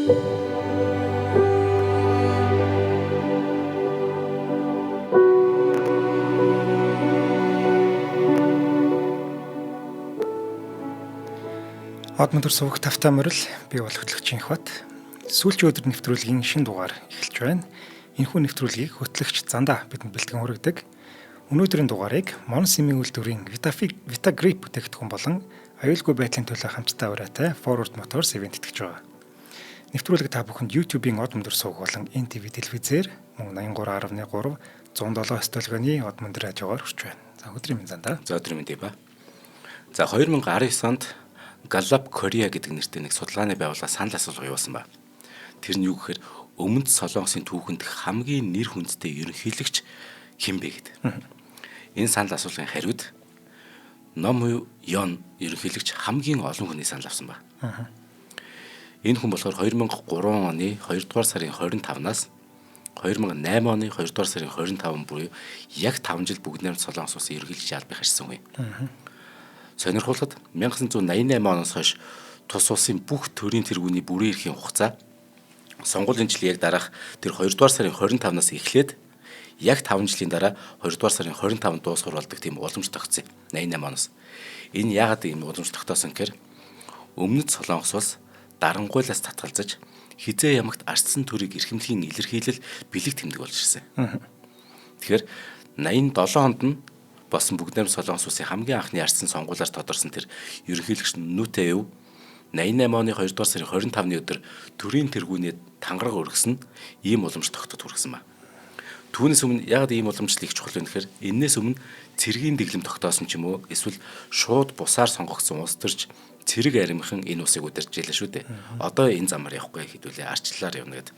Од мөндөр сувг тавтай морил би бол хөтлөгч Инхбат. Сүүлчийн өдөр нэвтрүүлгийн шинэ дугаар эхэлж байна. Энэхүү нэвтрүүлгийг хөтлөгч Зандаа бидэнд бэлтгэн хүргэдэг. Өнөөдрийн дугаарыг Монсимийн үйлдвэрийн Vita Grip бүтээгдэхүүн болон аюулгүй байдлын төлөө хамтдаа уриатай Forward Motors ивээн тэтгэж байгаа. Нэвтрүүлэг та бүхэнд YouTube-ийн Од мөндөр сувг болон NTV телевизээр мөн 83.3 107 столгооны Од мөндөр радиогоор хүрч байна. За өдрийн мэнд Зандаа. За өдрийн мэнд ба. За 2019 онд Gallup Korea гэдэг нэртэй нэг судалгааны байгууллага санал асуулга явуулсан ба. Тэр нь юу гэхээр Өмнөд Солонгосын түүхэнд хамгийн нэр хүндтэй ерөнхийлөгч хэн бэ гэдэг. Энэ санал асуулгын хариуд Ном Йон ерөнхийлөгч хамгийн олон хүний санал авсан ба. Энэ хүн болохоор 2003 оны 2 дугаар сарын 25-наас 2008 оны 2 дугаар сарын 25 буюу яг 5 жил бүгд найрамд Солонгос улсын ерөнхийлөгч албыг харьсан хүн. Сонирхолтой 1988 оноос хойш тус улсын бүх төрийн тэргүүний бүрэн эрхийн хугацаа сонгуулийн жилийн яг дараах тэр 2 дугаар сарын 25-наас эхлээд яг 5 жилийн дараа 2 дугаар сарын 25-нд дуусгар болдог тийм уламж тогтсон 88 оноос. Энэ яагаад ийм уламж тогтоосон гэхээр Өмнөд Солонгос улс дарангуйлаас татгалзаж хизээ ямагт ардсан төрийг эрхэмлэгийн илэрхийлэл бэлэг тэмдэг болж ирсэн. Тэгэхээр 87 онд нь болсон бүгд найрамд Солонгос улсын хамгийн анхны ардсан сонгуулиар тодорсон тэр ерөнхийлөгч Нүтэв 88 оны 2 дугаар сарын 25-ны өдөр төрийн тэргүүнээ тангараг өргөсөн ийм уламж тогтоод хүргэсэн ба. Түүнээс өмнө яагаад ийм уламжлал их чухал вэ гэхээр энээс өмнө цэргийн дэглэм тогтоосон ч юм уу эсвэл шууд бусаар сонгогдсон улс төрч цэрэг аримхан энэ улсыг удирдах жилээ шүү дээ. Одоо энэ замаар явахгүй хэдүүлээ арчлалаар явна гэдэг.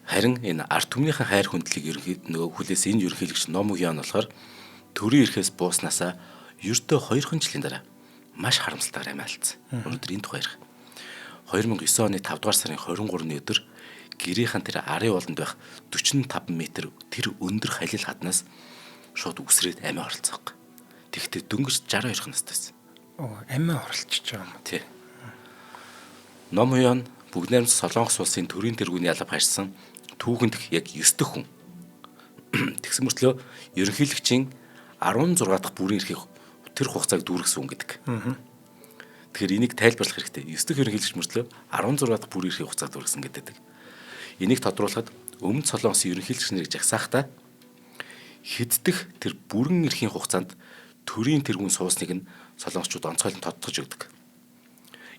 Харин энэ ард түмнийхэн хайр хүндлийг ерөнхий нөгөө хүлээс энэ ерөнхийлөгч Номугиан болохоор төрийн эрхээс бууснаасаа ердөө 2 жилийн дараа маш харамсалтайгаар амиа алдсан. Өнөөдөр энэ тухай ярих. 2009 оны 5 дугаар сарын 23-ны өдөр гэрийнхэн тэр арын ууланд байх 45 м тэр өндөр халил хаднаас шууд үсрээд амиа оролцсон. Тэгэхдээ дөнгөж 62 настай байсан. Оо амиа оролцож байгаа юм. Тий. Номуян бүгд найрамд Солонгос улсын төрийн тэргүүний алба харьсан түүхэнд яг 9 дэх хүн. Тэгсэн мөртлөө ерөнхийлөгчийн 16 дахь бүрийн эрхийг тэр хугацааг дүүргэсэн хүн гэдэг. Тэгэхээр энийг тайлбарлах хэрэгтэй. 9 дэх ерөнхийлөгч мөртлөө 16 дахь бүрийн эрхийн хугацааг дүүргэсэн гэдэг. Энийг тодруулахад Өмнөд Солонгосын ерөнхийлөгч нарыг жагсаахтаа хэддэх тэр бүрэн эрхийн хугацаанд төрийн тэргүүн суусныг нь солонгосчууд онцгойлон тодтогч өгдөг.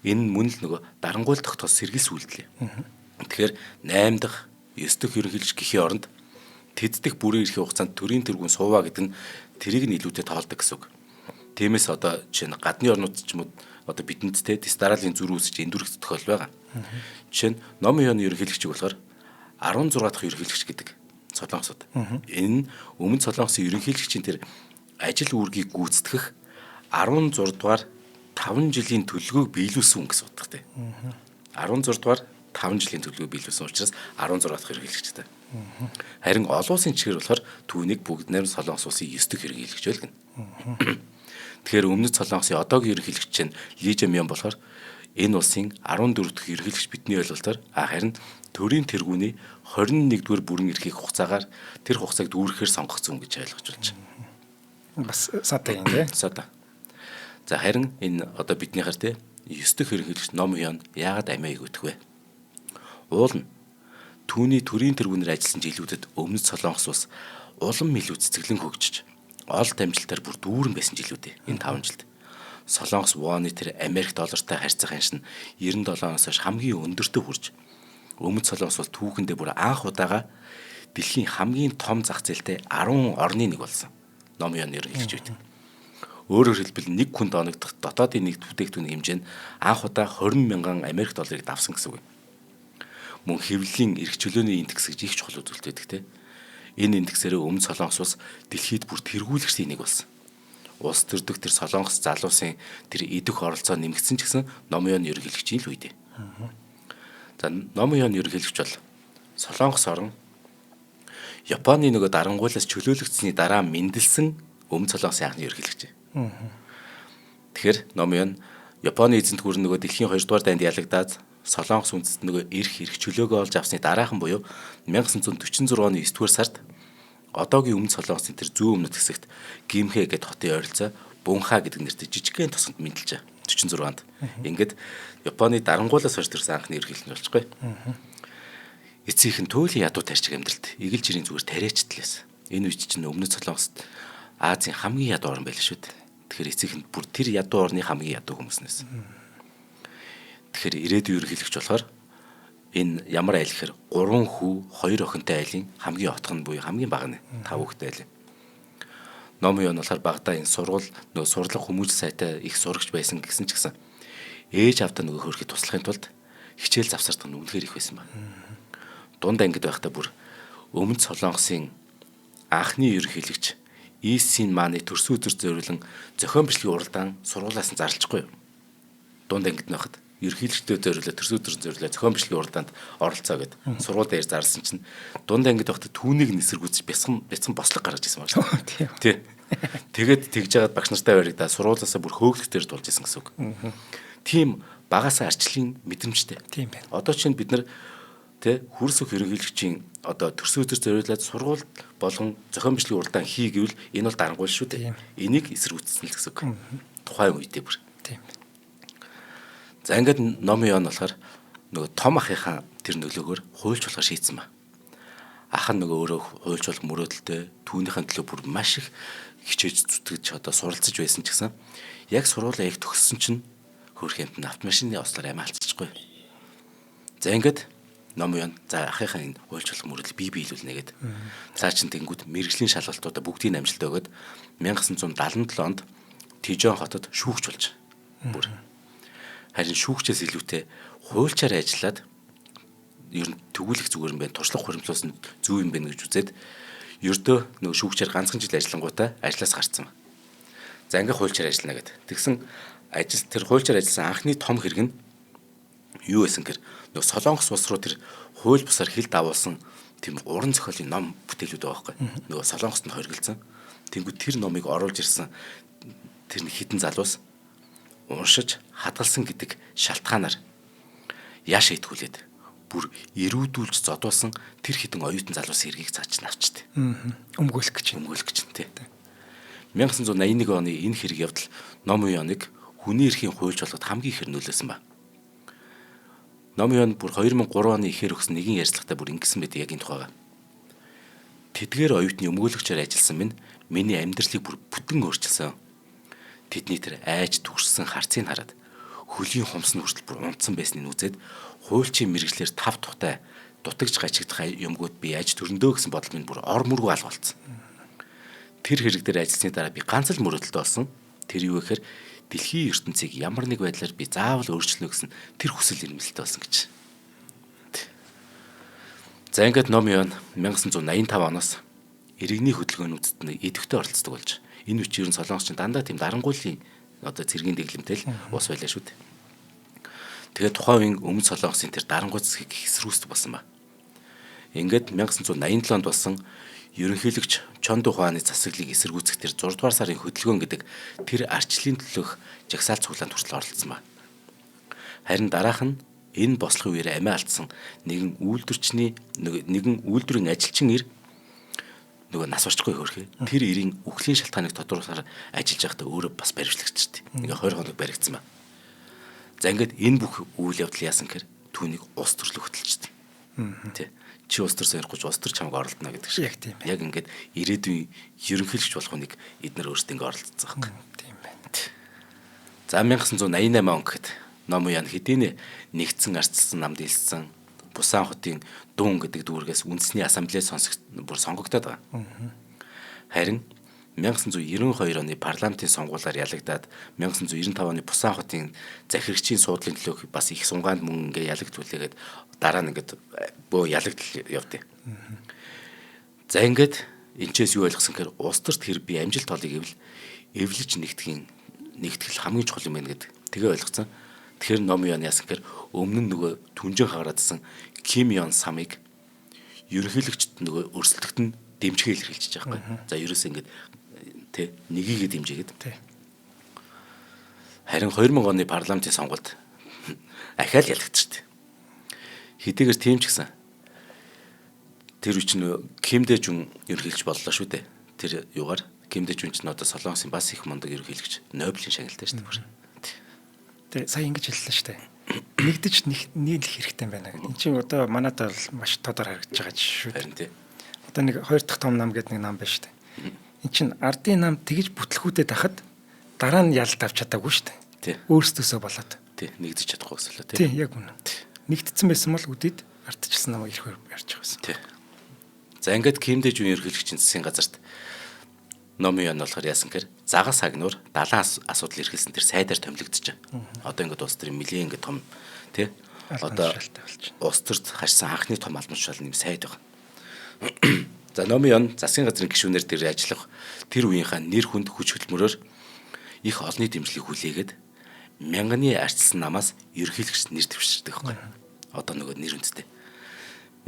Энэ нь мөн л нөгөө дарангуйл тогтоос сэргийлс үйлдэл. Тэгэхээр 8 дахь 9 дахь ерөнхийлөгч гэхийн оронд тэддэх бүрэн эрхийн хугацаанд төрийн тэргүүн сууваа гэдэг нь тэрийг нь илүүтэй тоолдог гэсэн үг. Тиймээс одоо жишээ нь гадны орнууд ч юм уу одоо бидэнд те дистаралийн зүрх үүсэж эндүрэх тохиол байгаа. Жишээ нь Номын ёны ерөнхийлөгчийг болохоор 16 дахь ерөнхийлөгч гэдэг Солонгосод. Энэ нь Өмнөд Солонгосын ерөнхийлөгчийн тэр ажил үүргийг гүйцэтгэх 16 дугаар 5 жилийн төлөвлөгөөг биелүүлсэн хүн гэсэн утгатай. 16 дугаар 5 жилийн төлөвлөгөө биелүүлсэн учраас 16 дахь ерөнхийлөгчтэй. Харин олон улсын чигээр болохоор түүнийг бүгд найрамд Солонгос улсын 9 дахь ерөнхийлөгч байл гэнэ. Тэгэхээр Өмнөд Солонгосын одоогийн ерөнхийлөгч чинь Ли Жэмьон болохоор энэ улсын 14 дахь ерөнхийлөгч бидний ойлголтоор харин төрийн тэргүүний 21-р бүрэн эрхийг хугацаагаар тэр хугацааг дүүрэхээр сонгогдсон гэж ойлгож болж байна. Бас сата юм тий. Сата. За харин энэ одоо биднийхэр тий 9 дахь ерөнхийлөгч Ном Хён яагаад амиа өгөх вэ? Уул нь түүний төрийн тэргүүнээр ажилласан жилүүдэд Өмнөд Солонгос улс улам илүү цэцэглэн хөгжиж олон амжилтаар бүр дүүрэн байсан жилүүд энэ 5 жилд. Солонгос воны тэр Америк доллартай харьцах ханш нь 97 оноос хойш хамгийн өндөртөө хүрч Өмнөд Солонгос бол түүхэндээ бүр анх удаага дэлхийн хамгийн том зах зээлтэй 10 орны нэг болсон. Ном ён ерөнхийлөгч үед. Өөрөөр хэлбэл нэг хүнд оногдох дотоодын нэг бүтээгдэхүүний хэмжээ нь анх удаа 20 мянган Америк долларыг давсан гэсэн үг. Мөн хэвлэлийн эрх чөлөөний индекс гэж их чухал үзүүлэлт байдаг те. Энэ индексээрээ Өмнөд Солонгос улс дэлхийд бүр тэргүүлэгчдийн нэг болсон. Улс төрдөг тэр Солонгос залуусын тэр идэх оролцоо нэмэгдсэн ч гэсэн Номын ерөнхийлөгчийн л үед. За Номын ерөнхийлөгч бол Солонгос орн Японы нөгөө дарангуйлаас чөлөөлөгдсөний дараа мэндэлсэн Өмнөд Солонгосын анхны ерөнхийлөгч. Тэгэхээр Номын Японы эзэнт гүр нөгөө дэлхийн 2 дугаар дайнд ялагдаад Солонгос үндэст нөгөө эрх чөлөөгөө олж авсны дараахан буюу 1946 оны 9-р сард одоогийн Өмнөд Солонгосын тэр зүүн өмнөд хэсэгт Гимхэ гэдэг хотын ойролцоо Бунха гэдэг нэртэй жижигхэн тосгонд мэндэлж 46 онд. Ингээд Японы дарангуулаас хойш төрсэн анхны ерөнхийлөгч болчихгүй. Эцсийнх нь туйлын ядуу тарчиг амьдралд эгэл жирийн зүгээр тариачтал байсан. Энэ үед чинь Өмнөд Солонгост Азийн хамгийн ядуу орн байлаа шүү дээ. Тэгэхээр эцсийнх нь бүр тэр ядуу орны хамгийн ядуу хүмүүс нэсэн. Тэгэхээр ирээдүйн ерөнхийлөгч болохоор энэ ямар айл гэхээр 3 хүү 2 охинтой айлын хамгийн отго нь буюу хамгийн бага нь 5 хүүхэдтэй айл. Ном юу нь болохоор багадаа энэ сургууль нөгөө сурлага хүмүүжил сайтай их сурагч байсан гэсэн ч гэсэн ээж аавдаа нөгөө хөрөхөд туслахын тулд хичээл завсардах нь үнэхээр их байсан байна. Дунд ангид байхдаа бүр Өмнөд Солонгосын анхны ерөнхийлөгч Исин мааны төрсөн өдөр зориулан зохион бичлэгийн уралдаан сургуулиас нь зарлчихгүй. Дунд ангид байхад ерөнхийлөгчдөд зориулаад төрсөн өдөр зориулаад зохион бичлэгийн уралдаанд оролцоо гэд сургууль дээр зарласан чинь дунд ангид байхдаа түүнийг нисэргүүцэж бяцхан бослог гаргаж ирсэн байна. Тий. Тэгээд тэгж жагаад багш нартай баригдаа сургуулиасаа бүр хөөгдөх дээр тулж исэн гэсэн үг. Тийм багасаа арчлалын мэдрэмжтэй. Тийм байна. Одоо чинь бид нар тэ хөрс өх ерөнхийлөгчийн одоо төрсөн өдөр зориулаад сургууль болгон зохион бичлэгийн уралдаан хий гэвэл энэ бол дарангуул шүү дээ. Энийг эсэргүүцсэн л гэсэн үг. Тухайн үедээ бүр. Тийм. За ингээд номын ён болохоор нөгөө том ахынхаа тэр нөлөөгөөр хуульч болохоор шийдсэн ба. Ах нь нөгөө өөрөө хуульч болох мөрөөдөлтэй түүнийхэн төлөө бүр маш их хичээж зүтгэж одоо суралцж байсан ч гэсэн яг сургуулаа их төгссөн чинь хөөрхөн амт нь автомашины ослоор амиа алдчихгүй. За ингээд ном ён за ахынхаа энэ хуульч болох мөрөөдөл бие биелүүлнэ гэд. Цаа чин тэнгүүд мэрэгжлийн шалгалтуудаа бүгдийг амжилттай өгөөд 1977 онд Тижон хотод шүүгч болж бүр. Харин шүүгчээс илүүтэй хуульчаар ажиллаад ер нь төгүүлэх зүгээр юм байна, туршлага хуримтлуулсан зөв юм байна гэж үзээд ердөө нөгөө шүүгчээр ганцхан жил ажиллангуудаа ажлаас гарцсан. За ингээ хуульчаар ажиллана гэд. Тэгсэн ажил тэр хуульчаар ажилласан анхны том хэрэг нь юу байсан гэхээр нөгөө Солонгос улс руу тэр хууль бусаар хил давуулсан тийм уран зохиолын ном бүтээлүүд байгаа байхгүй. Нөгөө Солонгост нь хоригдсан. Тэнгүүд тэр номыг оруулж ирсэн тэр хитэн залуус уншиж хадгалсан гэдэг шалтгаанаар яаш итгүүлээд бүр эрүүдүүлж зодуулсан тэр хитэн оюутан залуусын хэргийг цааш нь авчихдээ. Өмгөөлөх гэж. Өмгөөлөх гэж тий. 1981 оны энэ хэрэг явдал ном уяныг хүний эрхийн хуульч болгоход хамгийн ихээр нөлөөсөн ба. Ном уян бүр 2003 оны ихээр өгсөн нэгэн ярилцлагатай бүр ингэсэн байдаг яг энэ тухайга. Тэдгээр оюутны өмгөөлөгчөөр ажилласан минь миний амьдралыг бүр бүтэн өөрчилсөн. Тэдний тэр айж түгшсэн харцыг хараад хөлийн хумс нь хүртэл бүр унтсан байсныг үзээд хуульчийн мэрэгжлэр тав тухтай дутагч гачигдах юмгууд би аж төрөндөө гэсэн бодол минь бүр ор мөргөө алга болцсон. Тэр хэрэг дээр ажилласны дараа би ганц л мөрөөдөлтэй болсон. Тэр юу гэхээр дэлхийн ертөнцийг ямар нэг байдлаар би заавал өөрчилнө гэсэн тэр хүсэл эрмэлзэлтэй болсон гэж. За ингээд ном ён 1985 оноос иргэний хөдөлгөөнүүдэд нь идэвхтэй оролцдог болж. Энэ үеч ер нь Солонгос чинь дандаа тийм дарангуйлын одоо цэргийн дэглэмтэй л ус байлаа шүү дээ. Тэгээд тухайн үеийн Өмнөд Солонгосын тэр дарангуй засгийг эсрүүсдэг болсон ба. Ингээд 1987 онд болсон ерөнхийлөгч Чонду Хуаны засаглалыг эсэргүүцэх тэр 6 дугаар сарын хөдөлгөөн гэдэг тэр арчлалын төлөөх жагсаал цуглаанд хүртэл оролцсон ба. Харин дараах нь энэ бослогын үеэр амиа алдсан нэгэн үйлдвэрчний нэгэн үйлдвэрийн ажилчин ир нөгөө нас барчихгүй хөөрхөө. Тэр эрийн үхлийн шалтгааныг тодорхойлохоор ажиллаж байхдаа өөрөө бас баривчлагдчихжээ. Ингээ 20 хоног баригдсан ба. За ингээд энэ бүх үйл явдал яасан гэхээр түүнийг улс төрлөө хөтөлчихдээ. Тэ. Чи улс төр сонирхгүй ч улс төр чамайг оролдоно гэдэг шиг. Яг тийм. Яг ингээд ирээдүйн ерөнхийлөгч болох хүнийг эднэр өөрсдөө ингээ оролдсон байхгүй. Тийм байна. За 1988 он гэхэд ном уян хэдийнэ нэгдсэн арчилсан намд элссэн Бусан хотын Дун гэдэг дүүргээс үндэсний ассамблей бүр сонгогдоод байгаа. Харин 1992 оны парламентын сонгуулиар ялагдаад 1995 оны Пусан хотын захирагчийн суудлын төлөөх бас их сунгаанд мөн ингээ ялагдвүлээгээд дараа нь ингээд бөө ялагдал явдیں۔ За ингээд энэчээс юу ойлгосон гэхээр улс төрт хэр би амжилт олъё гэвэл эвлэж нэгтгэхийн нэгтгэл хамгийн чухал юм байна гэдэг тэгээ ойлгоцсон. Тэгэхээр ном яан яасан гэхээр өмнө нь нөгөө түнжин хагараадсан Ким Йон Самыг ерөнхийлөгчд нөгөө өрсөлдөгт нь дэмжихээ илэрхийлж байгаа байхгүй. За ерөөсөө ингээд тэ нэгийгээ дэмжигээд. Харин 2000 оны парламентын сонгуульд ахаал ялагдчихжээ. Хэдийгээр тийм ч гэсэн тэр үе чинь Ким Дэ Жун ерөнхийлөгч боллоо шүү дээ. Тэр юугаар Ким Дэ Жун ч одоо Солонгосын бас их мундаг ерөнхийлөгч, Нобелийн шагналтай шүү дээ. Тэ сая ингэж хэллээ шүү дээ. Нэгдэж нийлэх хэрэгтэй юм байна гэдэг. Энд чинь одоо манад бол маш тодор харагдаж байгаа шүү дээ. Харин тий. Одоо нэг хоёр дахь том нам гэдэг нэг нам байна шүү дээ. Энд чинь ардын нам тэгж бүтлгүүдэд тахад дараа нь ялд авч чадаагүй шүү дээ. Тий. Өөрсдөөсөө болоод. Тий, нэгдэж чадахгүй гэсэн лөө тий. Тий, яг үнэн. Нэгдсэн байсан бол үдид ардчилсан намайг ирэх ярьж байгаа байсан. Тий. За ингээд Ким Дэ Жун ерөнхийлөгчийн засгийн газарт Номын ян болохоор яасан гэхээр загас агнуур далайн асуудал эрхэлсэн тэр сайдаар томилогдож. Одоо ингээд улс төрийн нэлээд ингээд том тий одоо улс төрт харсан анхны том албан тушаал нэм сайд байна. За Номын ян засгийн газрын гишүүнээр тэр ажиллах тэр үеийнхаа нэр хүнд хүч хөдөлмөрөөр их олонний дэмжлэг хүлээгээд мянганы арчилсан намаас ерөнхийлөгч нэр дэвширдэг байхгүй. Одоо нөгөө нэр хүндтэй.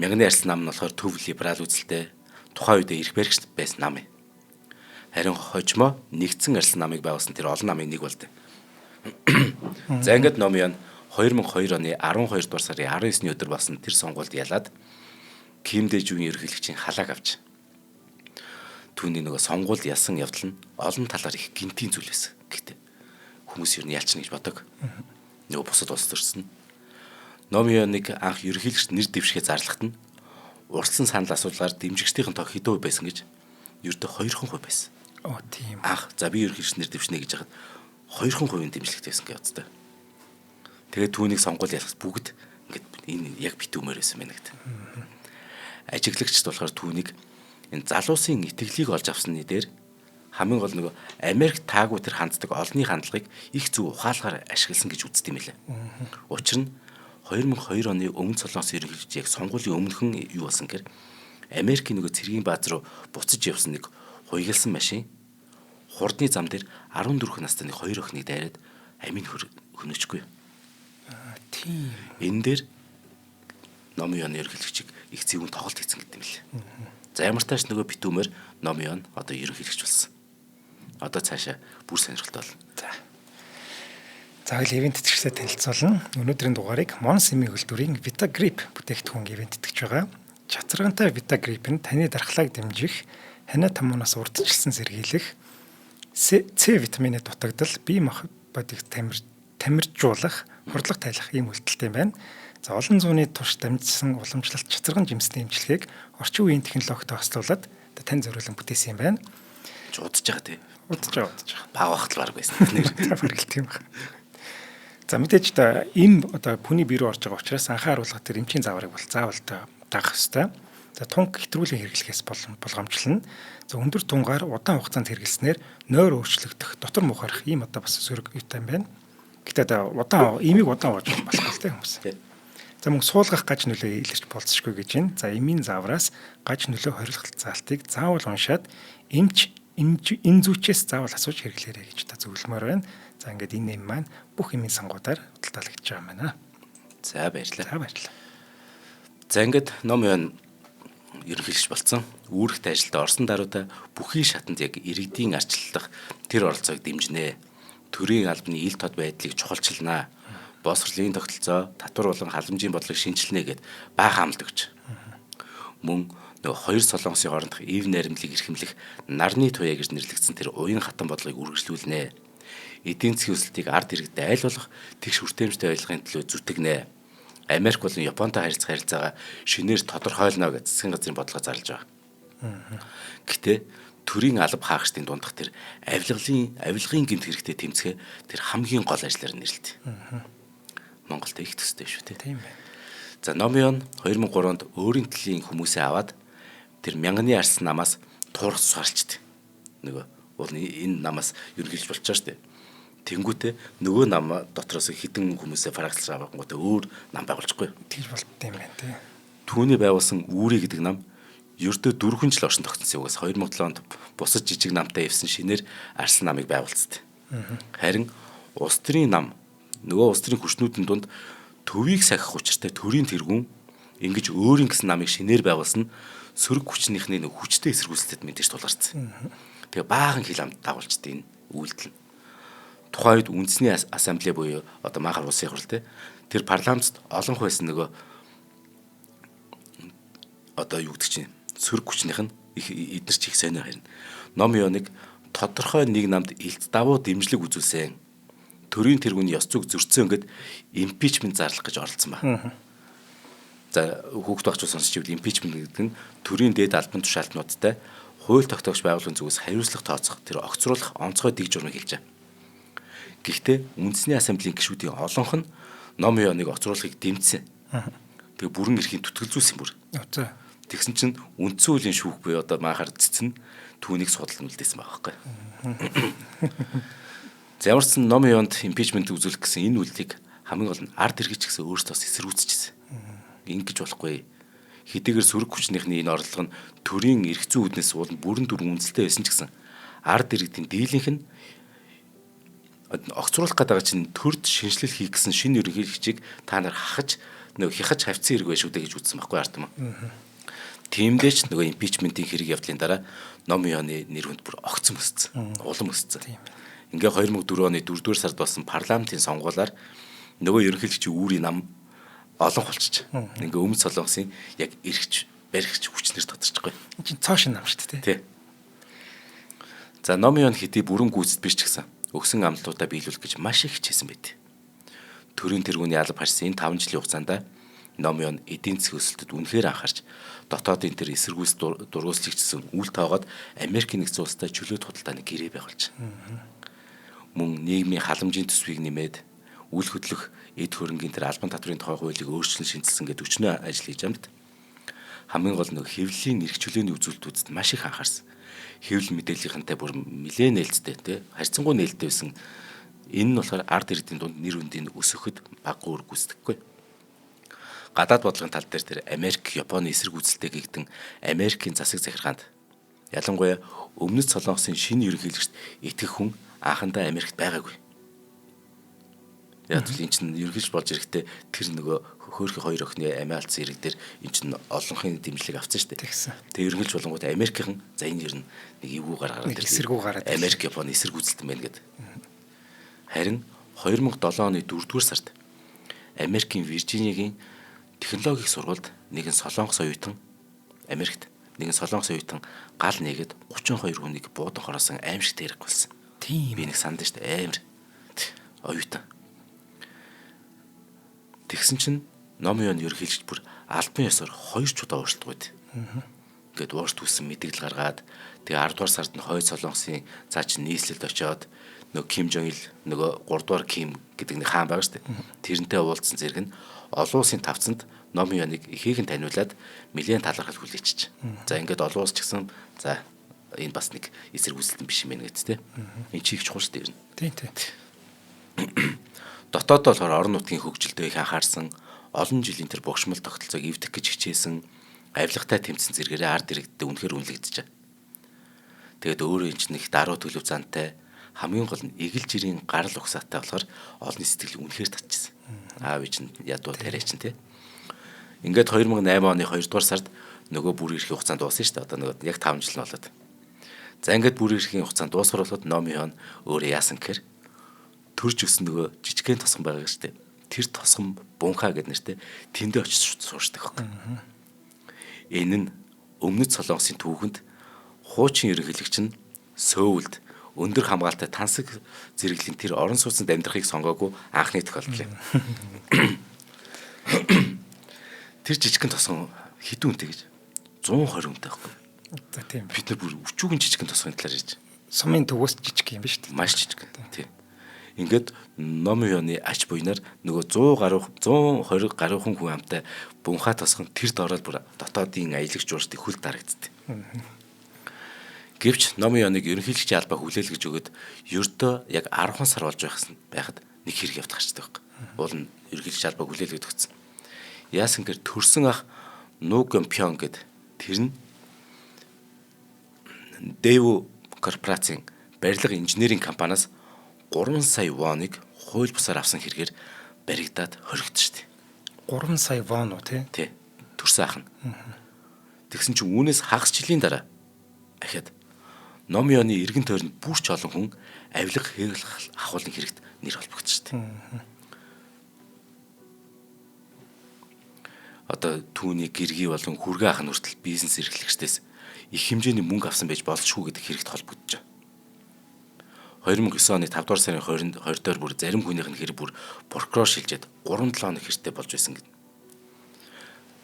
Мянганы арчилсан нам нь болохоор төв либерал үзэлтэй тухайн үед эрх баригч байсан нам юм. Харин хожимо нэгдсэн арилсан намыг байгуулсан тэр олон намын нэг болд. За ингээд Номын 2002 оны 12 дугаар сарын 19-ний өдөр болсон тэр сонгуульд ялаад Ким Дэ Жун ерөнхийлөгчийн халааг авч. Түүний нөгөө сонгуульд ялсан явдал нь олон талаар их гинтийн зүйл байсан. Гэхдээ хүмүүс ер нь ялчна гэж бодог. Нөгөө бусад улс төрсөн. Номын анх ерөнхийлөгч нэр дэвшихээ зарлахад нь урдсан санал асуулгаар дэмжигчдийн тоо хэдэн хувь байсан гэж ердөө 2% байсан. Оо тийм. Анх за би ерөнхийлөгч нэр дэвшнэ гэж яхад 2% дэмжлэгтэй байсан гэж боддог. Тэгээд түүнийг сонгуул ялахс бүгд ингээд энэ яг битүүмээр байсан байна гэдэг. Ажиглагчд болохоор түүнийг энэ залуусын итгэлийг олж авсны дээр хамгийн гол нөгөө Америк таагүй тэр ханддаг олонний хандлагыг их зөв ухаалгаар ашигласан гэж үздэг юм лээ. Учир нь 2002 оны Өмнөд Солонгос ерөнхийлөгч яг сонгуулийн өмнөхөн юу болсон гэхээр Америкийн нөгөө цэргийн бааз руу буцаж явсан нэг хуйгалсан машин хурдны зам дээр 14 настай нэг хоёр охиныг дайраад амийн хөнөөчгүй. Тийм. Энэ дээр Номын яны ерөнхийлөгчийг их зөвүүн тоглолт хийсэн гэдэг юм лээ. За ямар тааш нөгөө битүүмээр Номын ян одоо ерөнхийлөгч болсон. Одоо цаашаа бүр сонирхолтой болно. За. За хэл ивент тэтгэгчтэй танилцуулна. Өнөөдрийн дугаарыг Монс эмийн хөтөлбөрийн Vita Grip бүтээгдэхүүн ивент тэтгэж байгаа. Чацаргантай Vita Grip нь таны дархлааг дэмжих, ханиа тамуунаас урдчилсан сэргийлэх, С витамины дутагдал, бие махбодыг тамиржуулах, хордлого тайлах ийм үйлдэлтэй байна. За олон зууны турш дамжсан уламжлалт чацарган жимсний эмчилгээг орчин үеийн технологитой хослуулад тань зориулан бүтээсэн юм байна. Ч удаж байгаа тий. Удаж байгаа, удаж байгаа. Баг багт л баг байсан. Нэр бараг л тийм байна. За мэдээж та эм одоо бүхний бие рүү орж байгаа учраас анхааруулга тэр эмчийн зааврыг бол заавал дагах ёстой. За тунг хэтрүүлэн хэрэглэхээс болгоомжлно. За өндөр тунгаар удаан хугацаанд хэрэглэснээр нойр өөрчлөгдөх, дотор мухарах ийм одоо бас сөрөг юутай юм байна. Гэтэ одоо удаан эмийг удаан ууж болохгүй л те хүмүүс. За мөн суулгах гаж нөлөө илэрч болцсохгүй гэж байна. За эмийн заавраас гаж нөлөө хоригдох заалтыг заавал уншаад эмч энэ зүйчээс заавал асууж хэрэглээрэй гэж та зөвлөмөр байна. За ингээд энэ эм маань бүх эмийн сангуудаар худалдаалагдж байгаа юм байна. За баярлалаа. За баярлалаа. За ингээд ном ян ерөнхийлөгч болсон. Үүрэгт ажилд орсон даруйда бүхий шатанд яг иргэдийн арчлах тэр оролцоог дэмжинэ. Төрийн албаны ил тод байдлыг чухалчилнаа. Боловсролын тогтолцоо, татвар болон халамжийн бодлогыг шинэчилнэ гэд баахан амлалт өгч. Мөн нөгөө хоёр солонгосын хоорондох ив найрамдлыг эрхэмлэх нарны туяа гэж нэрлэгдсэн тэр уян хатан бодлогыг үргэлжлүүлнэ. Эдийн засгийн өсөлтийг ард иргэдэд айл болох тэгш хүртээмжтэй ойлгохын төлөө зүтгэнэ. Америк болон Японтой харилцах харилцаагаа шинээр тодорхойлно гэж засгийн газрын бодлого зарлж байгаа. Гэтэ төрийн алба хаагчдын дундах тэр авилгын гэмт хэрэгтэй тэмцэхээ тэр хамгийн гол ажлаар нэрлэв. Монголд их төстэй шүү дээ. Тийм байна. За Номион 2003 онд өөрийн төрлийн хүмүүсээ аваад тэр мянганы арсан намаас туурах сарчд. Нөгөө уул энэ намаас ерөнхийлж болчихоо шүү дээ. Тэнгүүтээ нөгөө нам дотроос хідэн хүмүүсээ фракцлж авангуудаа өөр нам байгуулчихгүй. Тэгж болд юм байна тий. Түүний байгуулсан Үүрий гэдэг нам ердөө 4 жил оршин тогтсон югаас 2007 онд бусад жижиг намтай явсан шинээр арслан намыг байгуулцдаг. Харин улс төрийн нам нөгөө улс төрийн хүчнүүдийн дунд төвийг сахих учиртай төрийн тэргүүн ингэж өөрийн гэсэн намыг шинээр байгуулсан нь сөрөг хүчнийхний нэг хүчтэй эсэргүүцэлтэд мэдээж тулгарсан. Тэгээ баахан хил амт дагуулчихдээ энэ үйлдэл нь. Тухайн үед үндэсний ассамблей буюу одоо Манхар улсын хурал те тэр парламентд олон байсан нөгөө одоо юу гэдэг чинь сөрөг хүчнийх нь их эднэр ч их сонио харин Ном Ёныг тодорхой нэг намд илт давуу дэмжлэг үзүүлсэн. Төрийн тэргүүний ёс зүйг зөрчсөн ингээд импичмент зарлах гэж оролцсон ба. За хүүхд багч сонсч ивэл импичмент гэдэг нь төрийн дээд албан тушаалтнуудтай хууль тогтоогч байгууллагын зүгээс хариуцлага тооцох тэр огцруулах онцгой дэг журмыг хэлж байгаа. Гэхдээ үндэсний ассамблийн гишүүдийн олонх нь Ном Ёныг огцруулахыг дэмжсэн. Тэгээ бүрэн эрхийн түтгэлзүүлсэн бүр. Тэгсэн чинь үндсэн хуулийн шүүх буюу одоо маахаар цэцэн түүнийг судалд үлдээсэн байгаа байхгүй. За ямар ч сан Ном Ёнд импичмент үзүүлэх гэсэн энэ үйлдэлийг хамгийн гол нь ард иргэж гэсэн өөрсдөө бас эсэргүүцчихсэн. Ингэж болохгүй. Хэдийгээр сөрөг хүчнийхний энэ орлого нь төрийн эрх зүйн үүднээс уулын бүрэн дүрэн үнэлтэй байсан ч гэсэн ард иргэдийн дийлэнх нь огцруулах гэдэг чинь төрд шинжилэл хийх гэсэн шинэ ерөнхийлөгчийг та нар хахаж нөгөө хяхаж хавцсан хэрэг байх шүү дээ гэж үзсэн байхгүй ард юм. Тиймдээ ч нөгөө импичментийн хэрэг явдлын дараа Ном Ёны нэр хүнд бүр огцом өссөн. Улам өссөн. Ингээ 2004 оны 4-р сард болсон парламентын сонгуулиар нөгөө ерөнхийлөгчийн үүрийн нам олон болчих. Ингээ Өмнөд Солонгосын яг эрхч баригч хүчнэр тодорчихгүй. Энэ чинь цоо шин нам шүү дээ. Тий. За Ном Ён хэдий бүрэн гүйцэд биш ч гэсэн өгсөн амлалтуудаа биелүүлэх гэж маш их хичээсэн байт. Төрийн тэргүүний алба харсан энэ 5 жилийн хугацаанд Ном Ён эдийн засгийн өсөлтөд үнэхээр анхаарч дотоодын тэр эсэргүүц дургуутлагчсан үл тоогоод Америкийн нэгдсэн улстай чөлөөт худалдааны гэрээ байгуулж. Мөн нийгмийн халамжийн төсвийг нэмээд үл хөдлөх эд хөрөнгийн тэр албан татврын тухай хуулийг өөрчлөн шинэчилсэн гэдэг өчнөө ажил хийж амт. Хамгийн гол нь хэвлэлийн эрх чөлөөний үзүүлэлтүүдэд маш их анхаарсан. Хэвлэл мэдээллийнхэнтэй бүр нэлээд нээлттэй тий харьцангуй нээлттэй байсан. Энэ нь болохоор ард иргэдийн дунд нэр хүндийг өсгөхөд баггүй үр гүйцэтгэхгүй. Гадаад бодлогын тал дээр тэр Америк, Японы эсрэг үзэлтэй гэгдэн Америкийн засаг захиргаанд ялангуяа Өмнөд Солонгосын шинэ ерөнхийлөгчд итгэх хүн анхандаа Америкт байгаагүй. Яг л эн чинь ерөнхийлөгч болж ирэхдээ тэр нөгөө хөөрхи хоёр охины амиа алдсан хэрэг дээр эн чинь олонхын дэмжлэг авсан шүү дээ. Тэгээ ерөнхийлөгч болонгууд Америкийн за энэ ер нь нэг эвгүй гаргаад эсэргүү гараад Америк, Японы эсрэг үзэлтэн байна гэдэг. Харин 2007 оны 4-р сард Америкийн Виржиниагийн технологийн сургуульд нэгэн солонгос оюутан Америкт нэгэн солонгос оюутан гал нээгээд 32 хүнийг буудан хороосон аимшигт хэрэг болсон. Тийм. Би нэг санд шүү дээ. Амар оюутан. Тэгсэн чинь Ном Ён ерөнхийлөгч бүр албан ёсоор 2 ч удаа ууршилдаггүй. Ингээд ууршд үсэн мэдээлэл гаргаад тэгээ 10 дугаар сард нь хойд солонгосын цаа чинь нийслэлд очиод нөгөө Ким Жон Ил нөгөө 3 дугаар Ким гэдэг нэг хаан байгаа шүү дээ. Тэрнтэй уулзсан зэрэг нь олон улсын тавцанд Ном Ёныг ихээхэн таниулаад нэлээд талархал хүлээчих. За ингээд олон улс ч гэсэн за энэ бас нэг эсрэг үзэлтэн биш юм байна гэдэг те. Энэ чи их чухал шүү дээ ер нь. Тийм тийм. Дотоодоо болохоор орон нутгийн хөгжилдөө их анхаарсан, олон жилийн тэр богшмол тогтолцоог эвдэх гэж хичээсэн, авилгатай тэмцсэн зэрэгээрээ ард иргэдтэй үнэхээр үнэлэгдэж. Тэгээд өөрөө эн чинь их даруй төлөв зантай, хамгийн гол нь эгэл жирийн гарал угсаатай болохоор олон сэтгэл үнэхээр татчихсан. Аав чинь ядуу тариа чинь тий. Ингээд 2008 оны 2 дугаар сард нөгөө бүр эрхийн хугацаанд дууссан шүү дээ. Одоо нөгөө яг 5 жил нь болоод. За ингээд бүр эрхийн хугацаанд дуусгар болоход Ном Ён өөрөө яасан гэхээр төрж өссөн нөгөө жижигхэн тосгон байгаа шүү дээ. Тэр тосгон бунхаа гэдэг нэртэй тэндээ очиж сууршдаг байхгүй. Энэ нь Өмнөд Солонгосын түүхэнд хуучин ерөнхийлөгч нь Сөүлд өндөр хамгаалалтай тансаг зэрэглэлийн тэр орон сууцнд амьдрахыг сонгоогүй анхны тохиолдол юм. Тэр жижигхэн тосгон хэдэн үнэтэй гэж 120 үнэтэй байхгүй. За тийм. Бид нар бүр өчүүгэн жижигхэн тосгоны талаар ярьж. Сумын төвөөс жижиг юм биш үү? Маш жижиг. Тийм. Ингээд Ном Ёны ач буйнаар нөгөө 100 гаруй 120 гаруйхан хүн амтай бунхаа тосгон тэр дороод бүр дотоодын аялагч жуурчдын хөл дарагддаг. Гэвч Ном Ёныг ерөнхийлөгчийн албаа хүлээлгэж өгөөд ердөө яг 10 сар болж байхад нэг хэрэг явд гарчдаг байхгүй. Уул нь ерөнхийлөгч албаа хүлээлгэж өгсөн. Яасан гэр төрсөн ах Нугэмпён гэд тэр нь Дэвүү корпорацийн барилга инженерийн компаниас 3 сая воныг хууль бусаар авсан хэрэгээр баригдаад хоригдсон шүү дээ. 3 сая вон уу тий? Тий. Төрсөн ах нь. Тэгсэн чинь үүнээс хагас жилийн дараа ахиад Ном Ёны эргэн тойронд бүр ч олон хүн авилга хэрэглэх ахуулын хэрэгт нэр холбогдсон шүү дээ. Одоо түүний гэргий болон хүргэ ах нь хүртэл бизнес эрхлэгчдээс их хэмжээний мөнгө авсан байж болзошгүй гэдэг хэрэгт холбогдож байгаа. 2009 оны 5 дугаар сарын 20 доор бүр зарим хүнийх нь хэрэг бүр прокурор шилжээд 3-7 хоног хэртэй болж байсан гэдэг.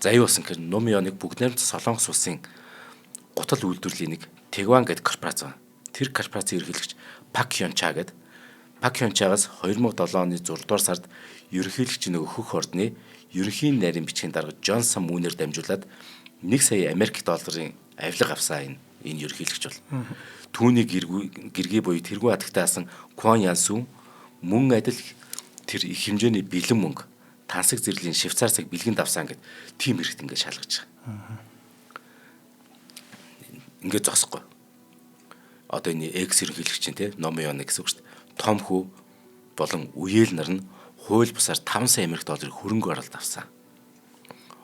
За юу болсон гэхээр Нум Ёныг бүгд найрамд Солонгос улсын гутал үйлдвэрлэлийн нэг Тэгван гэдэг корпорац байна. Тэр корпорацийн ерөнхийлөгч Пак Хён Ча гэдэг. Пак Хён Чагаас 2007 оны 6 дугаар сард ерөнхийлөгч нөгөө хөх ордны ерөнхийн нарийн бичгийн дарга Джонсон Мүнээр дамжуулаад 1 сая Америк долларын авилга авсан энэ ерөнхийлөгч бол. Түүний гэргий буюу тэргүүн хатагтай асан Кван Янсүн мөн адил тэр их хэмжээний бэлэн мөнгө тансаг зэрлийн Швейцар цаг бэлгэнд авсан гэд тийм хэрэгт ингээд шалгаж байгаа. Ингээд зогсохгүй. Одоо энэ экс ерөнхийлөгч чинь те Ном Ён гэсэн үг шүү дээ. Том хүү болон үеэл нар нь хууль бусаар 5 сая Америк долларыг хөрөнгө оруулалт авсан.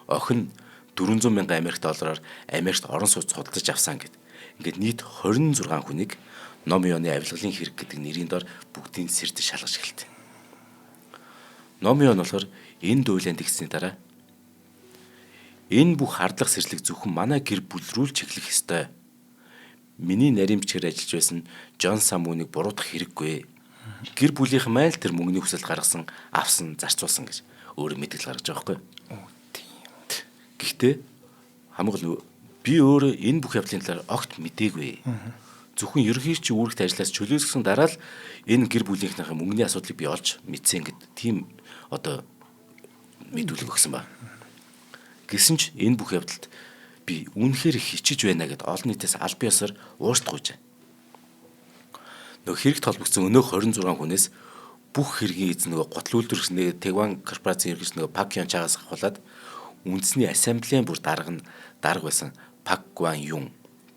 Охин 400 мянган Америк доллараар Америкт орон сууц худалдаж авсан гэд. Ингээд нийт 26 хүнийг Ном Ёны авилгалын хэрэг гэдэг нэрийн дор бүгдийн сэрдэж шалгаж эхэлтээ. Ном Ён болохоор энэ дуулианд тэгсний дараа энэ бүх хардлага сэрлэг зөвхөн манай гэр бүл рүү л чиглэх ёстой. Миний нарийн бичгээр ажиллаж байсан Джон Самүнийг буруутгах хэрэггүй. Гэр бүлийнхэн майл тэр мөнгөний хүсэл гаргасан, авсан, зарцуулсан гэж өөрөө мэдгэл гаргаж байгаа байхгүй. Тийм. Гэхдээ хамгийн гол би өөрөө энэ бүх явдлын талаар огт мдээгүй. Зөвхөн ерөнхийлөгчийн үүрэгт ажиллаас чөлөөлсөн дараа л энэ гэр бүлийнхнийхээ мөнгөний асуудлыг би олж мэдсэн гэд тийм одоо мэдүүлэг өгсөн ба. Гэсэн ч энэ бүх явдалд би үнэхээр хичиж байна гэд олон нийтээс аль биесээр уушлах гуйж. Нөгөө хэрэгт холбогдсон өнөөх 26 хүнээс бүх хэргийн эзэн нөгөө гутал үйлдвэрлэгч нэг Тэгван корпорацийн ерөнхийлөгч нөгөө Пак Хён Чагаас авахулаад үндэсний ассамблеийн бүр дарга нь дарга байсан Пак Гван Юн,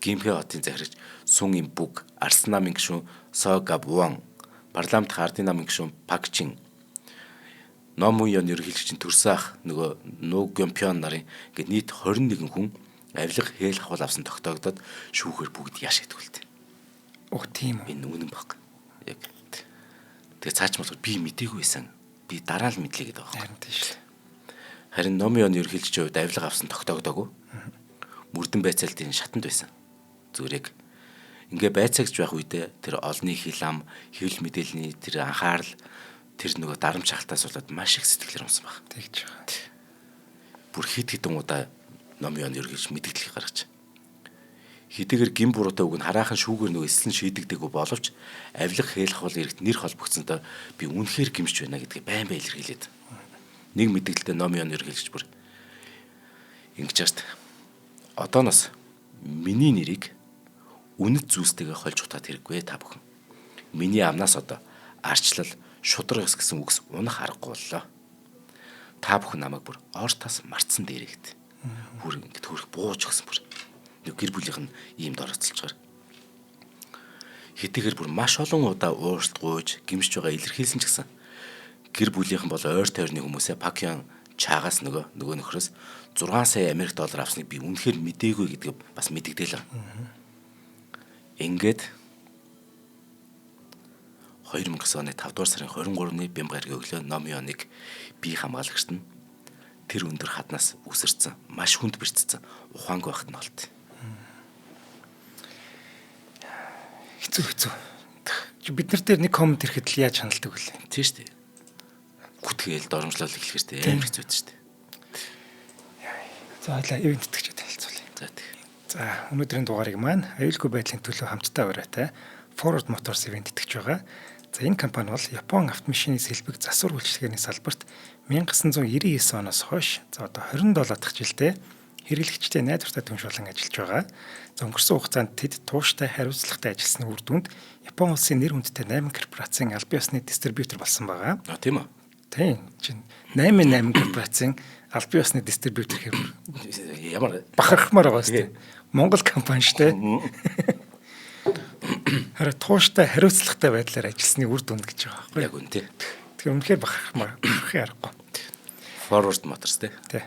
Гимхэ хотын захирагч Сун Им Бүг, Арсан намын гишүүн Со Габ Вон, парламент ардын намын гишүүн Пак Чин, Номун Ён ерөнхийлөгчийн төрсөн ах нөгөө Нуу Гёмпён нарын ингээд нийт 21 хүн авилга хээл хавал авсан тогтоогдоод шүүхээр бүгд яш гэдгүүлтээ. Ох тийм үү. Энэ үнэн баг. Яг. Тэгээ цааш болохоор би мдээгүй байсан. Би дараа л мэдлээ гэдэг байгаа. Харин тийм шүү. Харин Номын Ён ерөнхийлөгчийн хувьд авилга авсан тогтоогдоогүй. Мөрдөн байцаалтын шатанд байсан. Зүгээр яг ингээ байцаагч байх үедээ тэр олонний хил ам, хэвлэл мэдээллийн тэр анхаарал тэр нөгөө дарамт шахалтаас болоод маш их сэтгэлээр унсан баг. Тэгж байгаа. Бүр хэд хэдэн удаа Номын Ён ерөнхийлөгч мэдээлэл гаргаж. Хэдийгээр гин буруутай үг нь хараахан шүүгээр нөгөө эслэн шийдэгдээгүй боловч авилга хээл хавал эрэгт нэр холбогдсонтой би үнэхээр гимшиж байна гэдгийг байн байн илэрхийлээд. Нэг мэдээлэлтэй Номын Ён ерөнхийлөгч бүр ингэж байгаа шүү дээ. Одооноос миний нэрийг үнэт зүйлстэйгээ хольж утаад хэрэггүй та бүхэн. Миний амнаас одоо арчлал, шудраг ёс гэсэн үгс унах аргагүй боллоо. Та бүхэн намайг бүр ор тас мартсан дээрэгт. Бүр ингэ төрөх бууж өгсөн бүр. Нэг гэр бүлийнх нь ийм дороцолж байгаа. Хэдийгээр бүр маш олон удаа уушлт гуйж гимшиж байгаа илэрхийлсэн ч гэсэн гэр бүлийнхэн бол ойр тойрны хүмүүсээ Пакьян Чагаас нөгөө нөхрөөс 6 сая Америк доллар авсныг би үнэхээр мдээгүй гэдгийг бас мэдэгдээл. Ингээд 2009 оны 5 дугаар сарын 23-ны бямба гарагийн өглөө Ном Ёныг бие хамгаалагчт нь тэр өндөр хаднаас үсэрсэн, маш хүнд бэртсэн ухаангүй байхад нь олд. Хэцүү. Бид нар дээр нэг коммент ирэхэд л яаж ханддаг вүлээ? Тийм шүү дээ. Гүтгээл доромжлол эхлэхээр дээ амар хэцүү шүү дээ. За хоёлаа ивент тэтгэж танилцуулъя. За тэг. За өнөөдрийн дугаарыг маань аюулгүй байдлын төлөө хамтдаа уриатай Forward Motors ивент тэтгэж байгаа. За энэ компани бол Япон автомашины сэлбэг засвар үйлчилгээний салбарт 1999 оноос хойш за одоо 27 дахь жилдээ хэрэглэгчтэй найдвартай түнш болон ажиллаж байгаа. За өнгөрсөн хугацаанд тэд тууштай хариуцлагатай ажилласны үр дүнд Япон улсын нэр хүндтэй 8 корпорацийн албан ёсны дистрибьютор болсон байгаа. А тийм үү? Тийм. Чинь 8 корпорацийн албан ёсны дистрибьютор гэхээр ямар бахархмаар байгаа шүү дээ. Монгол компани шүү дээ. Харин тууштай хариуцлагатай байдлаар ажилласны үр дүнд гэж байгаа байхгүй. Яг үнэ тий. Тэгэхээр үнэхээр бахархмаар бахархын аргагүй. Forward Motors тий. Тий.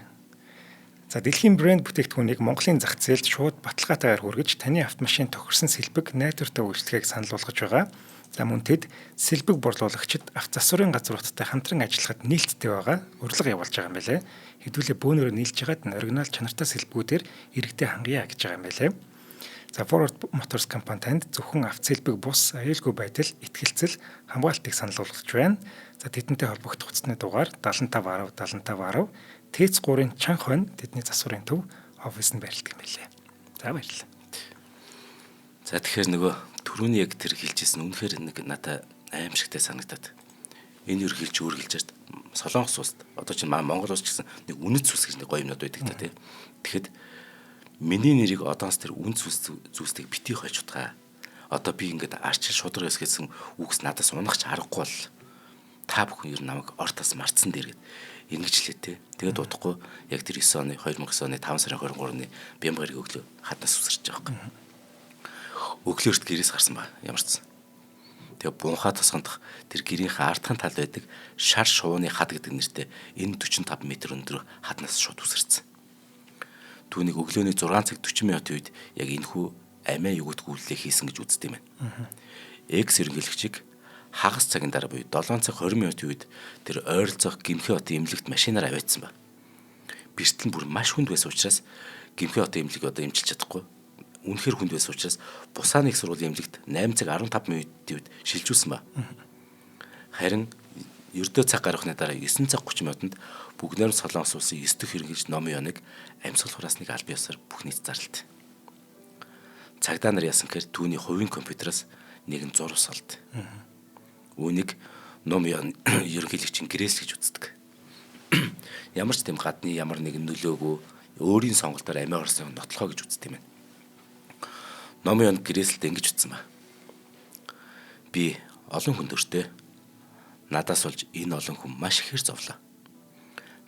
За дэлхийн брэнд бүтээгдэхүүнийг Монголын зах зээлд шууд баталгаатайгаар хүргэж таны автомашин тохирсон сэлбэг найдвартай үйлчилгээг санал болгож байгаа. За мөн тэд сэлбэг борлуулагчид авто засварын газруудтай хамтран ажиллахад нээлттэй байгаа урилга явуулж байгаа юм билээ. Хэдүүлээ бөөнөрөө нийлж байгаад нь оригинал чанартай сэлбгүүдээр иргэдээ хангая гэж байгаа юм билээ. За Forward Motors компани танд зөвхөн авто сэлбэг бус аюулгүй байдал, итгэлцэл, хамгаалтыг санал болгож байна. За тэдэнтэй холбогдох утасны дугаар 75 10 75 10 ТЭЦ 3-ын чанх хойно тэдний засварын төв офис нь байрладаг юм билээ. За баярлалаа. За тэгэхээр нөгөө түрүүний яг тэр хэлжсэн үнэхээр нэг надад аимшигтай санагдаад. Энэ ерөнхийлж өөр хэлж шээ. Солонгос улсад одоо чинь Монгол улс ч гэсэн нэг үнэт сүс гэж нэг гоё юмнууд байдаг та тий. Тэгэхэд миний нэрийг одоос тэр үн сүс зүйлсийг битгий хойч утгаа. Одоо би ингээд арчил шудраг ёс гэсэн үгс надаас унахч аргагүй бол та бүхэн ер нь намайг ортоос мартсан дээр гэд ингэж лээ те. Тэгээд удахгүй яг тэр 9 оны 2009 оны 5 сарын 23-ны Бямбарыг өглөө хаднаас үсэрч байгаа байхгүй. Өглөөрт гэрээс гарсан ба ямар ч сан. Тэгээ бунхаа тосгондох тэр гэрийнхээ ардхан талд байдаг шар шувууны хад гэдэг нэртэй энэ 45 м өндөр хаднаас шууд үсэрсэн. Түүнийг өглөөний 6 цаг 40 минутын үед яг энэхүү амиа югт гүйллээ хийсэн гэж үздэг юм байна. Экс ерөнхийлөгчийг хагас цагийн дараа буюу 7 цаг 20 минутын үед тэр ойролцоох Гимхэ хотын эмнэлэгт машинаар аваадсан ба. Бэртэл нь бүр маш хүнд байсан учраас Гимхэ хотын эмнэлэг одоо эмчилж чадахгүй. Үнэхээр хүнд байсан учраас Бусааны их сургуулийн эмнэлэгт 8 цаг 15 минутын үед шилжүүлсэн ба. Харин ердөө цаг гаргахны дараа 9 цаг 30 минутанд Бүгд найрамд Солонгос улсын 9 дэх ерөнхийлөгч Номын Ёныг амьсгал хураасныг аль биесээр бүх нийт зарлалт. Цагдаа нар яасан гэхээр түүний хувийн компьютераас нэгэн зурвас олд. Үүнийг Ном Ён ерөнхийлөгчийн гэрээс гэж үздэг. Ямар ч тийм гадны ямар нэгэн нөлөөгөө өөрийн сонголтоор амиа орсон нотлохоо гэж үздэг юм байна. Номын Ён гэрээсэлд ингэж утсан ба. Би олон хүн дөртөө. Надаас болж энэ олон хүн маш ихээр зовлоо.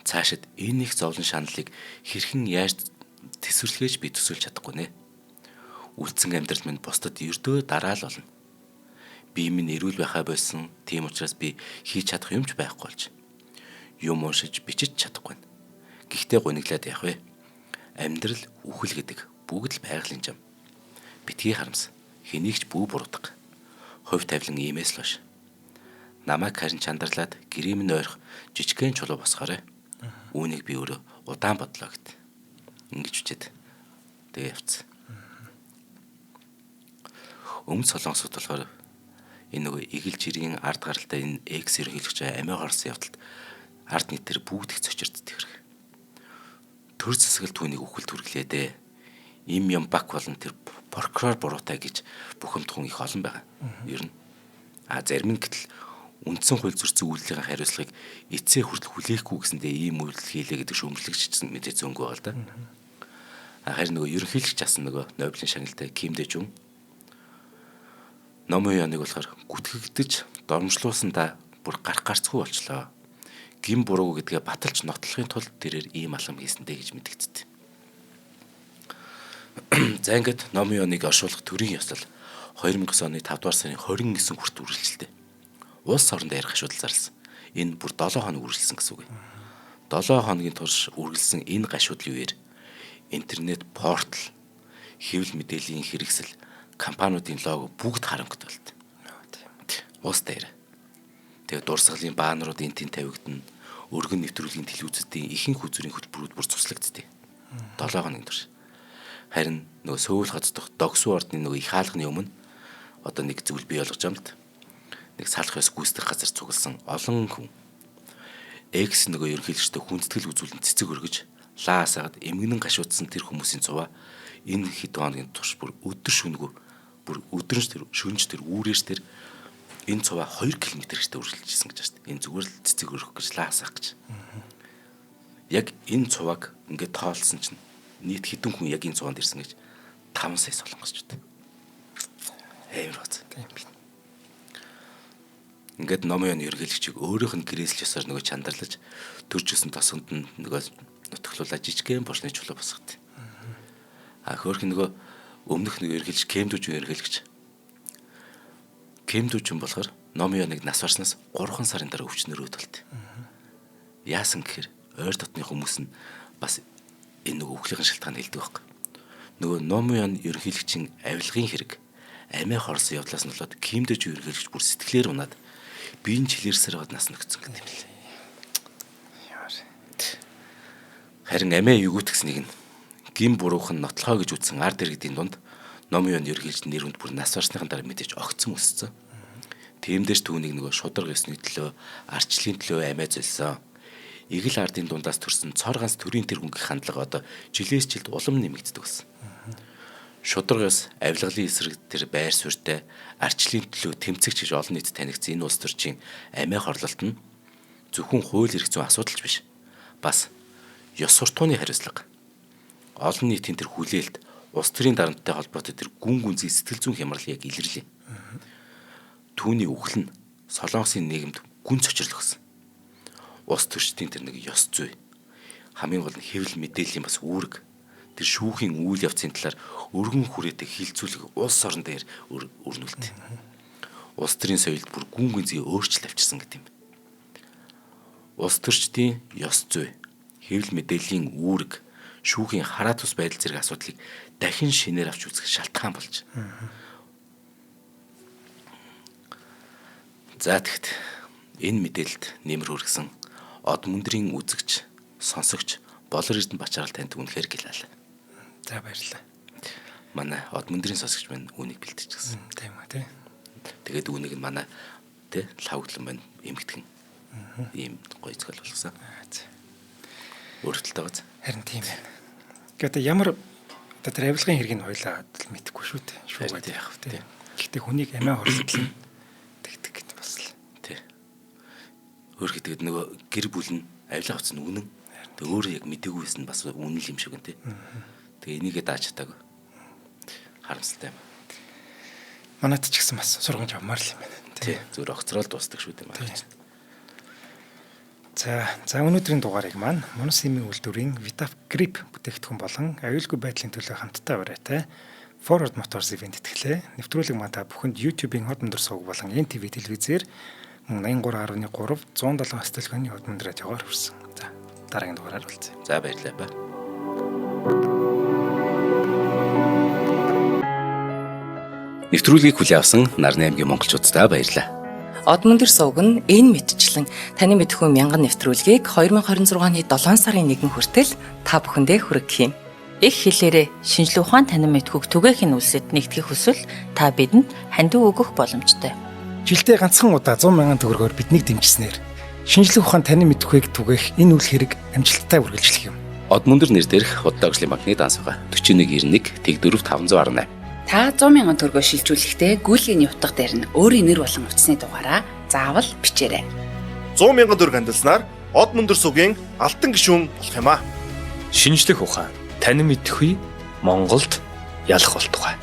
Цаашид энэ их зовлон шаналлыг хэрхэн яаж төсвөрлөхэж би төсөөлж чадахгүй нэ. Үлдсэн амьдрал минь бусдад ердөө дараа л болно. Би минь эрүүл байхаа болсон. Тийм учраас би хийж чадах юм ч байхгүй болж. Юм уншиж бичиж чадахгүй. Гэхдээ гуниглаад явах вэ? Амьдрал үхэл гэдэг бүгд л байгалийн жам. Битгий харамс. Хэнийг ч бүү буруудах. Хувь тавилан иймээс л баш. Намайг харин чандарлаад гэрээ минь ойрох жижигхэн чулуу босгоорой. Үүнийг би өөрөө удаан бодлоо гэт. Ингэж үчээд тэгээ явцсан. Өмнөд Солонгосод болохоор энэ нөгөө эгэл жирийн ард гаралтай энэ экс ерөнхийлөгч амиа гарсан явдалд ард нийтээр бүгд их цочирддаг хэрэг. Төр засаглал түүнийг үхэлд хүргэлээ дээ. Им юм бак болон тэр прокурор буруутай гэж бухимдах хүн их олон байгаа. Ер нь. А зарим нь гэтэл үндсэн хууль зөрчсөн үйлдлийн хариуцлагыг эцсээ хүртэл хүлээхгүй гэсэндээ ийм үйлдэл хийлээ гэдэг шүүмжлэгч чинь мэдээ зөнгө байгаа л да. Харин нөгөө ерөнхийлөгч асан нөгөө Нобелийн шагналтай Ким Дэ Жун Номын Ёныг болохоор гүтгэгдэж доромжлуулсан да бүр гарах гарцгүй болчлоо. Гин буруу гэдгээ баталж нотлохын тулд тэрээр ийм алхам хийсэн дээ гэж мэдэгддэг. За ингээд Номын Ёныг оршуулах төрийн ёслол 2009 оны 5 дугаар сарын 29 хүрт үргэлжилдэг. Улс оронд ярих гашуудал зарласан. Энэ бүр 7 хоног үргэлжилсэн гэсэн үг. 7 хоногийн турш үргэлжлсэн энэ гашуудлын үеэр интернет портал, хэвлэл мэдээллийн хэрэгсэл, компаниудын лого бүгд харамгт болд. Улс дээр. Тэгээ дурсгалын баанерууд энэ тэн тавигдана. Өргөн нэвтрүүлгийн телевизүүдийн ихэнх үзүүрийн хөтөлбөрүүд бүр цуслагддээ. 7 хоногийн турш. Харин нөгөө Сөүл хот дахь Догсуу ордны нөгөө их хаалганы өмнө одоо нэг зүйл бий болгож юм л д. Нэг салах ёс гүйцэтгэх газар цугласан олон хүн Экс нөгөө ерөнхийлөгчтэй хүндэтгэл үзүүлэн цэцэг өргөж лаасаад эмгэнэн гашуудсан тэр хүмүүсийн цуваа энэ хэд хоногийн турш бүр өдөр шөнөгүй бүр өдрөнч тэр шөнөж тэр үүрээс тэр энэ цуваа 2 км ихтэй үргэлжилсэн гэж байна шүү дээ. Энэ зүгээр л цэцэг өргөх гэж лаасах гэж. Яг энэ цувааг ингээд тоолсон чинь нийт хэдэн хүн яг энэ цуваанд ирсэн гэж 5 сая солонгосчууд. Амар бац. Тийм байна. Ингээд Номын Ёны ерөнхийлөгчийг өөрийнх нь гэрээсэл ёсоор нөгөө чандарлаж төрж өсөн тосгонд нь нөгөө нутглуулаад жижигхэн боршны чулуу босгод. А хөөрх нөгөө өмнөх нөгөө ерөнхийлөгч Кемдүжүн ерөнхийлөгч. Кемдүжүн болохоор Номын Ёныг нас барснаас 3 сарын дараа өвчнөрөө төлт. Яасан гэхээр ойр дотны хүмүүс нь бас энэ нөгөө үхлийн шалтгаан хэлдэг байхгүй. Нөгөө Номын Ён ерөнхийлөгчийн авилгын хэрэг, Амиа хорсон явдлаас нь болоод Кимдэж ерөнхийлөгч бүр сэтгэлээр унаад биеийн чилэрсээр байгаад нас нөхцөн гэдэг юм лээ. Харин амиа югүйтгсэнийг нь гин буруухан нотлохоо гэж үтсэн ард иргэдийн дунд ном юунд ерөнхийлөгч нэр хүнд бүр нас барсныхан дараа мэдээж огцом өссөн. Тийм дээрч түүнийг нөгөө шударга ёсны төлөө, арчлалын төлөө амиа золисон. Игэл ардын дундаас төрсэн цор ганц төрийн тэр хүнгийн хандлага одоо жилээс жилд улам нэмэгддэг болсон. Шударга ёс, авилгалын эсрэг тэр байр суурьтай, арчлалын төлөө тэмцэгч гэж олон нийтэд танигдсан энэ улс төрчийн амиа хорлолт нь зөвхөн хууль эрх зүйн асуудалч биш. Бас ёс суртахууны хариуцлага. Олон нийтийн тэр хүлээлт, улс төрийн дарамттай холбоотой тэр гүн гүнзгий сэтгэл зүйн хямрал яг илэрлээ. Түүний үхэл нь Солонгосын нийгэмд гүн цочрол өгсөн. Улс төрчдийн тэр нэг ёс зүй, хамгийн гол нь хэвлэл мэдээллийн бас үүрэг, тэр шүүхийн үйл явцын талаар өргөн хүрээтэй хилцүүлэг улс орон дээр өрнүүлт. Улс төрийн соёлд бүр гүн гүнзгий өөрчлөлт авчирсан гэдэг юм. Улс төрчдийн ёс зүй, хэвлэл мэдээллийн үүрэг, шүүхийн хараа тус байдал зэрэг асуудлыг дахин шинээр авч үзэх шалтгаан болж. За тэгт энэ мэдээлэлд нэмэр хүргэсэн од мөндрийн үзэгч, сонсогч Болор Эрдэнэ Бачаарл танд үнэхээр гэлаалаа. За баярлалаа. Манай од мөндрийн сонсогч маань үүнийг бэлтчихсэн. Тийм үү тий. Тэгээд үүнийг нь манай тий лавглан маань эмгэгдэн ийм гоё зохиол болгосон. Өөрөлдөлтэй гоц. Харин тийм байна. Гэхдээ ямар одоо тэр авилгын хэргийг нь хоёлаа мэдэхгүй шүү дээ. Шүүгээд яах вэ тий. Гэхдээ хүнийг амиа хорлол нь тэгдэг гэдэг бас л. Тий. Өөр хэдгээд нөгөө гэр бүл нь авилга авсан үнэн. Тэг өөрөө яг мдэггүйсэн нь бас үнэн л юм шиг байна тий. Тэгээ энийгээ дааж чадаагүй. Харамсалтай юм. Манайд ч гэсэн бас сургамж авмаар л юм байна. Тий. Зүгээр огцрол дуустдаг шүү дээ манай. За өнөөдрийн дугаарыг маань Монос химийн үйлдвэрийн Vitaf Grip бүтээгдэхүүн болон аюулгүй байдлын төлөө хамтдаа уриатай Forward Motors event итгэлээ. Нэвтрүүлэг маань та бүхэнд YouTube-ийн хот өндөр сувг болон NTV телевизээр мөн 83.3 107 ас төлгөөний хот өндөр радиогоор хүрсэн. За дараагийн дугаараар уулзъя. За баярлалаа ба. Нэвтрүүлгийг хүлээн авсан Нарны аймгийн монголчууддаа баярлалаа. Од мөндөр сувг нь энэ мэтчлэн таны мэдхүү мянган нэвтрүүлгийг 2026 оны 7 сарын 1 хүртэл та бүхэндээ хүргэх юм. Их хэлээрээ шинжлэх ухаан танин мэдхүйг түгээх нь үлсэд нэгтгэх хүсвэл та бидэнд хандив өгөх боломжтой. Жилдээ ганцхан удаа 100 мянган төгрөгөөр биднийг дэмжсэнээр шинжлэх ухаан танин мэдхүйг түгээх энэ үйл хэрэг амжилттай үргэлжлэх юм. Од мөндөр нэр дээрх Худалдаа хөгжлийн банкны данс байгаа. 4191 Тэг4 518. Та 100 мянган төгрөгөөр шилжүүлэхдээ гүйлгээний утга дээр нь өөрийн нэр болон утасны дугаараа заавал бичээрэй. 100 мянган төгрөг хандилснаар од мөндөр сугийн алтан гишүүн болох юм аа. Шинжлэх ухаан танин мэдхүй Монголд ялах болтугай.